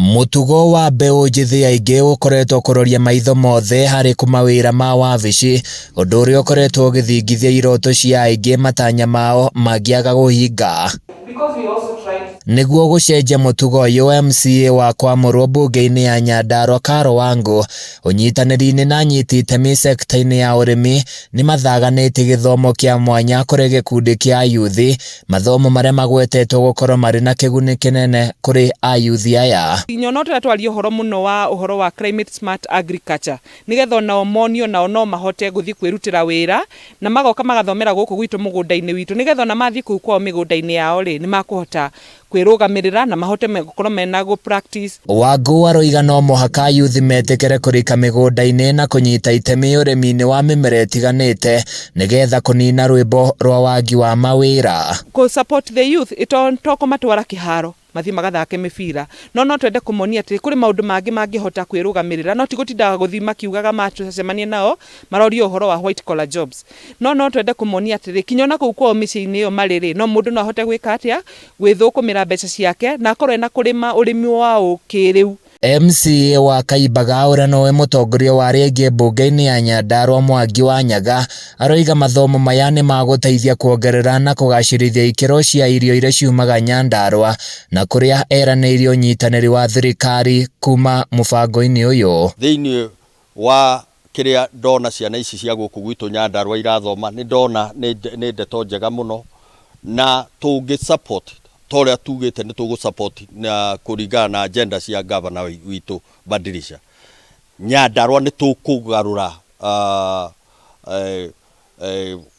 Mũtugo wa mbeũ njĩthĩ aingĩ ũkoretwo kũroria maitho mothe harĩ mawĩra ma wabici, ũndũ ũrĩa ũkoretwo ũgĩthingithia iroto cia aingĩ matanya mao mangĩaga kũhinga. Nĩguo gũcenjia mũtugo ũyũ, MCA wa kwamũrwo mbunge-inĩ ya Nyandarua Carol Wangũ ũnyitanĩri-inĩ na anyiti itemi sekta-inĩ ya ũrĩmi nĩ mathaganĩtie gĩthomo kĩa mwanya kũrĩ gĩkundi kĩa ayuthi, mathomo marĩa magwetetwo gũkorwo marĩ na kĩguni kĩnene kũrĩ ayuthi aya. Nyona tũrĩa twaria ũhoro mũno wa ũhoro wa climate smart agriculture, nĩgetha onao monio nao no mahote gũthiĩ kwĩrutĩra wĩra na magoka magathomera gũkũ gwitũ mũgũnda-inĩ witũ, nĩgetha ona mathiĩ kũu kwao mĩgũnda-inĩ yao rĩ, nĩ makũhota kwĩrũgamĩrĩra na mahote gũkorwo mena gũ practice. Wangũ aroiga no mũhaka ayuthi metĩkĩre kũrika mĩgũnda-inĩ na kũnyita itemi ũrĩmi-inĩ wa mĩmera ĩtiganĩte nĩgetha kũnina rwĩmbo rwa wagi wa mawĩra. Kũ support the youth to kũmatwara kĩharo mathiĩ magathake mĩbira, no twende kũmonia atĩ kũrĩ maũndũ mangĩ mangĩhota kwĩrũgamĩrĩra, no ti gũtindaga gũthiĩ makiugaga macemanie nao marorio ũhoro wa white collar jobs, no twende kũmonia atĩrĩ, kinya ona kũu kwao mĩciĩ-inĩ ĩyo marĩ rĩ, no mũndũ no ahote gwĩka atĩa, gwĩthũkũmĩra mbeca ciake na akorwo ena kũrĩma ũrĩmi wa ũkĩrĩu. MCA wa Kaimbaga ũrĩa nowe mũtongoria wa arĩa aingĩ mbunge-inĩ ya Nyandarua Mwangi wa Nyaga aroiga mathomo maya nĩ magũteithia kuongerera na kũgacĩrithia ikĩro cia irio iria ciumaga Nyandarua na kũrĩa eranĩirie ũnyitanĩri wa thirikari kuma mũbango-inĩ ũyũ. Thĩinĩ wa kĩrĩa ndona ciana ici cia gũkũ gwitũ Nyandarua irathoma, nĩ ndona nĩ ndeto njega mũno, na tũngĩ support ta ũrĩa tugĩte nĩ tũgũ support na kũringana na agenda cia gavana witũ Badilisha Nyandarua, nĩ tũkũgarũra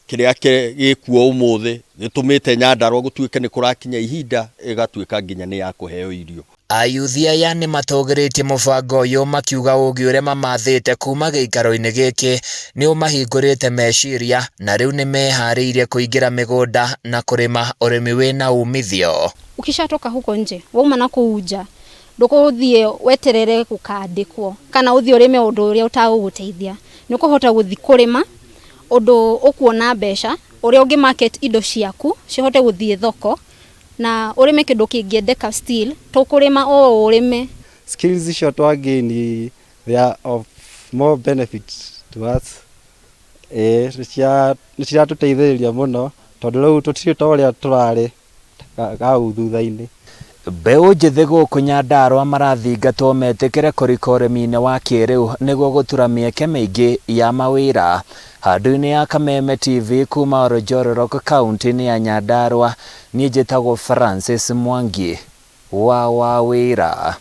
kĩrĩa gĩkuo ũmũthĩ gĩtũmĩte Nyandarua gũtuĩke nĩ kũrakinya ihinda ĩgatuĩka nginya nĩ ya kũheo irio. Ayuthi aya nĩ matũgĩrĩtie mũbango ũyũ makiuga ũgĩ ũrĩa mamathĩte kuma gĩikaro-inĩ gĩkĩ nĩ ũmahingũrĩte meciria na rĩu nĩ meharĩirie kũingĩra mĩgũnda na kũrĩma ũrĩmi wĩna umithio. Ukishatoka huko nje, wauma na kũu nja, ndũkũthiĩ weterere gũkandĩkwo kana ũthiĩ ũrĩme ũndũ ũrĩa ũtagũgũteithia. Nĩ ũkũhota gũthiĩ kũrĩma ũndũ ũkuona mbeca, ũrĩa ũngĩ market indo ciaku cihote gũthiĩ thoko na ũrĩme kĩndũ kĩngĩendeka, still tũkũrĩma o ũrĩme. Skills icio twagain, they are of more benefit to us. Ĩĩ, nĩ ciratũteithĩrĩria mũno tondũ rĩu tũtirĩ ta ũrĩa tũrarĩ hau thutha-inĩ. Mbeũ njĩthĩ gũkũ Nyandarua marathingatwo metĩkĩre kũrika ũrĩmi-inĩ wa kĩrĩu nĩguo gũtura mĩeke mĩingĩ ya mawĩra. Handũ-inĩ ya Kameme TV kuma Oljororok kaunti-inĩ ya Nyandarua, niĩ njĩtagwo Francis Mwangi wa Wawĩra.